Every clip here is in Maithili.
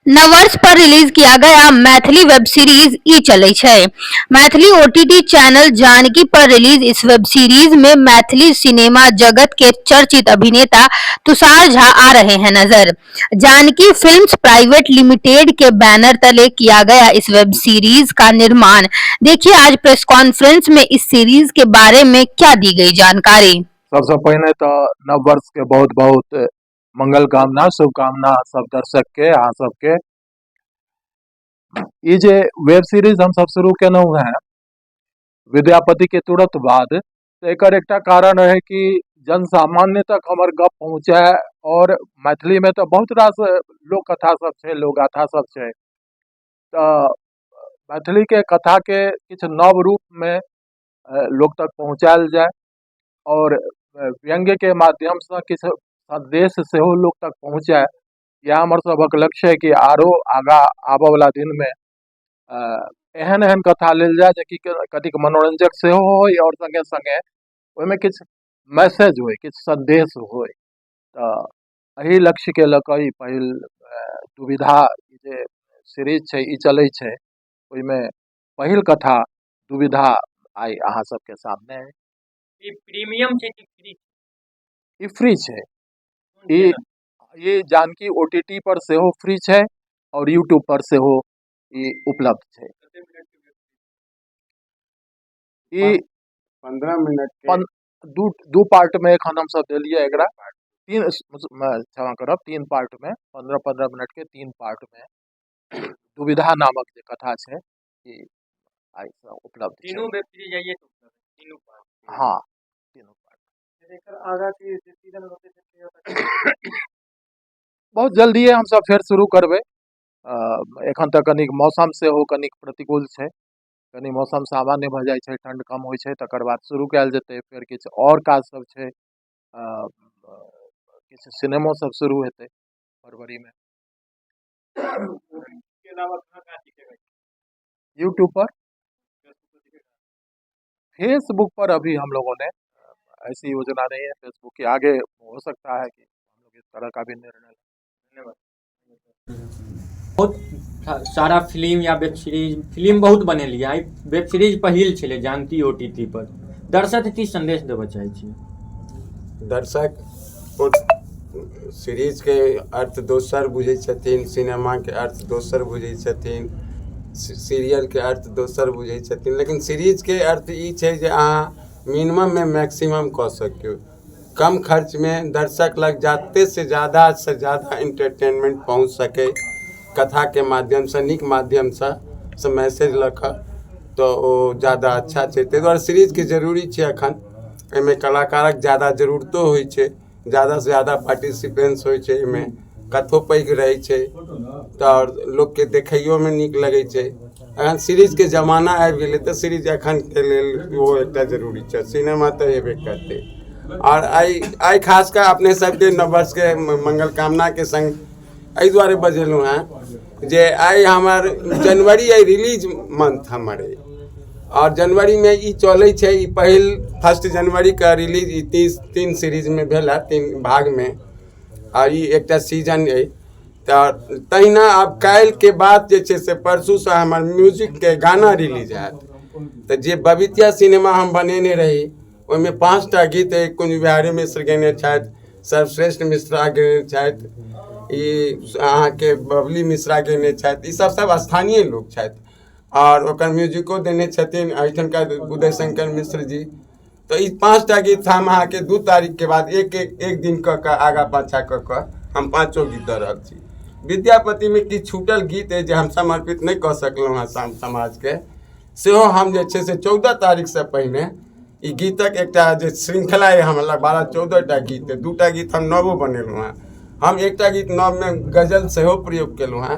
नववर्ष पर रिलीज किया गया मैथिली वेब सीरीज ई चलै छै। मैथिली ओटीटी चैनल जानकी पर रिलीज इस वेब सीरीज में मैथिली सिनेमा जगत के चर्चित अभिनेता तुषार झा आ रहे हैं नजर। जानकी फिल्म्स प्राइवेट लिमिटेड के बैनर तले किया गया इस वेब सीरीज का निर्माण। देखिए आज प्रेस कॉन्फ्रेंस में इस सीरीज के बारे में क्या दी गई जानकारी। सबसँ पहिने तऽ नव वर्ष के बहुत बहुत मंगल कामना, शुभकामना सब दर्शक के, अहाँ सबके। ई जे वेब सीरीज हम सब शुरू केलहुँ हेँ विद्यापति के तुरंत बाद, तऽ एकर एकटा कारण रहै कि जन सामान्य तक हमर गप पहुँचे और मैथिली में तऽ बहुत रास लोक कथा सब छै, लोकगाथा सब छै, तऽ मैथिली के कथा के किछु नव रूप में लोक तक पहुँचायल जाय और व्यंग्य के माध्यमसँ किछु संदेश सेहो लोक तक पहुँचै। इएह हमर सभक लक्ष्य है कि आरो आगाँ आबऽवला दिनमे एहन एहन कथा लेल जाय जेकि कनिक मनोरंजक सेहो होइ आओर सङ्गे सङ्गे ओहिमे किछु मैसेज होइ, किछु संदेश होइ। तऽ एहि लक्ष्यके लऽ कऽ ई पहिल दुविधा जे सीरीज छै ई चलै छै, ओहिमे पहिल कथा दुविधा आइ अहाँ सबके सामने अइ। ई प्रीमियम छै कि फ्री? ई फ्री छै। ई जानकी ओटीटी पर सेहो फ्री छै और यूट्यूब पर सेहो ई उपलब्ध छै। ई 15 मिनट के दू दू पार्ट में एखन हमसब देलियै एकरा, तीन, क्षमा करब, तीन पार्ट में 15-15 मिनट के तीन पार्ट में दुविधा नामक जे कथा छै ई आइ उपलब्ध छै। तीनू वेब सीरीज आइए से उपलब्ध है, तीनू पार्ट? हाँ, तीनू पार्ट। एकर आगा के जे सीजन होतै से कहिया तक? बहुत जल्दिए हमसब फेर शुरू करबै। एखन तऽ कनिक मौसम सेहो कनिक प्रतिकूल छै, कनि मौसम सामान्य भऽ जाइ छै, ठण्ड कम होइ छै, तकर बाद शुरू कयल जेतै। फेर किछु आओर काज सब छै, किछु सिनेमो सब शुरू हेतै फरवरीमे। के अलावा कहाँ कहाँ दिखेगा? यूट्यूब पर, फेसबुक पर अभी हम लोगों ने ऐसी योजना नहीं है फेसबुक के आगे। हो सकता है कि हम लोग इस तरह का भी निर्णय लें। धन्यवाद। बहुत सारा फिल्म या वेब सीरीज, फिल्म बहुत बनेलियै, आइ वेब सीरीज पहिल छलै जानकी ओ टी टी पर। दर्शक की संदेश देबऽ चाहै छी? दर्शक ओ सीरीजके अर्थ दोसर बुझै छथिन, सिनेमाके अर्थ दोसर बुझै छथिन, सीरियलके अर्थ दोसर बुझै छथिन, लेकिन सीरीजके अर्थ ई छै जे अहाँ मिनिमममे मैक्सिमम कऽ सकियौ, कम खर्चमे दर्शक लग जतेक से ज़्यादा इंटरटेनमेंट पहुँच सकै कथाके माध्यमसँ, नीक माध्यमसँ से मैसेज लऽ कऽ, तऽ ओ जादा अच्छा छै। ताहि दुआरे सीरीजके जरूरी छै। एखन एहिमे कलाकारक जादा जरूरतो होइ छै, जादासँ जादा पार्टिसिपेंट्स होइ छै, एहिमे कथो पैघ रहै छै तऽ लोकके देखैयोमे नीक लगै छै। एखन सीरीजके जमाना आबि गेलै, तऽ सीरीज एखनके लेल ओहो एकटा जरूरी छै। सिनेमा तऽ हेबे करतै। आओर आइ आइ खास कऽ अपने सबके नववर्षके मंगल कामनाके सङ्ग एहि दुआरे बजेलहुँ हेँ जे आइ हमर जनवरी अइ रिलीज मंथ हमर अइ आओर जनवरीमे ई चलै छै। ई पहिल 1 जनवरीके रिलीज ई 3 सीरीजमे भेल है, तीन भागमे, आ ई एकटा सीजन अइ। तऽ तहिना आब काल्हिके बाद जे छै से परसूसँ हमर म्यूजिकके गाना रिलीज हैत। तऽ जे बबीतिया सिनेमा हम बनेने रही, ओहिमे 5टा गीत अइ। कुंज बिहारी मिश्र गेने छथि, सर्वश्रेष्ठ मिश्रा गेने छथि, ई अहाँके बबली मिश्रा गेने छथि, ई सब सब स्थानीय लोक छथि आओर ओकर म्यूजिको देने छथिन एहिठामका उदय शंकर मिश्र जी। तऽ ई 5टा गीत हम अहाँके 2 तारीखके बाद एक एक एक दिन कऽ कऽ आगाँ पाछाँ कऽ कऽ हम पाँचो गीत दऽ रहल छी। विद्यापतिमे किछु छूटल गीत अइ जे हम समर्पित नहि कऽ सकलहुँ हँ समाजके, सेहो हम जे छै से 14 तारीखसँ पहिने ई गीतक एकटा जे श्रृंखला अइ हमरा लग 12 14टा गीत अइ। 2टा गीत हम नवो बनेलहुँ हँ, हम एकटा गीत नवमे गजल सेहो प्रयोग केलहुँ हँ,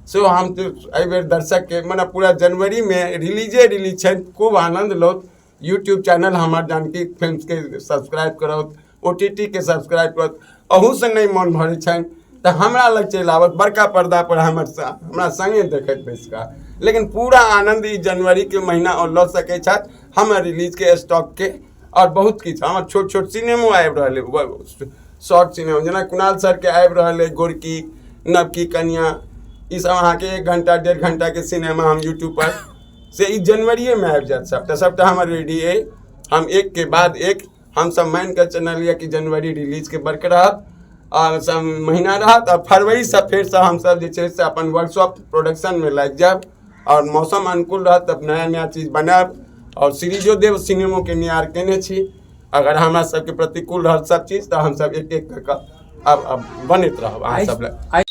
सेहो हम एहिबेर दर्शकके मने पूरा जनवरीमे रिलीजे रिलीज छनि। खूब आनन्द लौत। यूट्यूब चैनल हमर जानकी फिल्म्सके सब्सक्राइब करत, ओ टी टी के सब्सक्राइब करत। अहूसँ नहि मन भरै छनि तऽ हमरा लग चलि आबत, बड़का पर्दापर हमर हमरा सङ्गे देखैत बैसि कऽ, लेकिन पूरा आनन्द ई जनवरीके महीना ओ लऽ सकै छथि हमर रिलीजके स्टॉकके। आओर बहुत किछु हमर छोट छोट सिनेमो आबि रहल अइ, शॉर्ट सिनेमा, जेना कुणाल सरके आबि रहल अइ गोरकी नवकी कनिया, ई सब अहाँके 1 घंटा 1.5 घंटा के सिनेमा हम यूट्यूब पर से ई जनवरिएमे आबि जायत। सभटा सभटा हमर रेडी अइ। हम एक के बाद एक हमसभ मानि कऽ चललियै कि जनवरी रिलीजके बर्क रहत आ सब महीना रहत आ फरवरीसँ फेरसँ हमसभ जे छै से अपन वर्कशॉप प्रोडक्शनमे लागि जायब आओर मौसम अनुकूल रहत तऽ नया नया चीज बनायब आओर सीरीजो देब। सिनेमोके नियार केने छी। अगर हमरा सबके प्रतिकूल रहत सब चीज तऽ हमसब एक एक कऽ कऽ आब बनैत रहब अहाँ सब लए।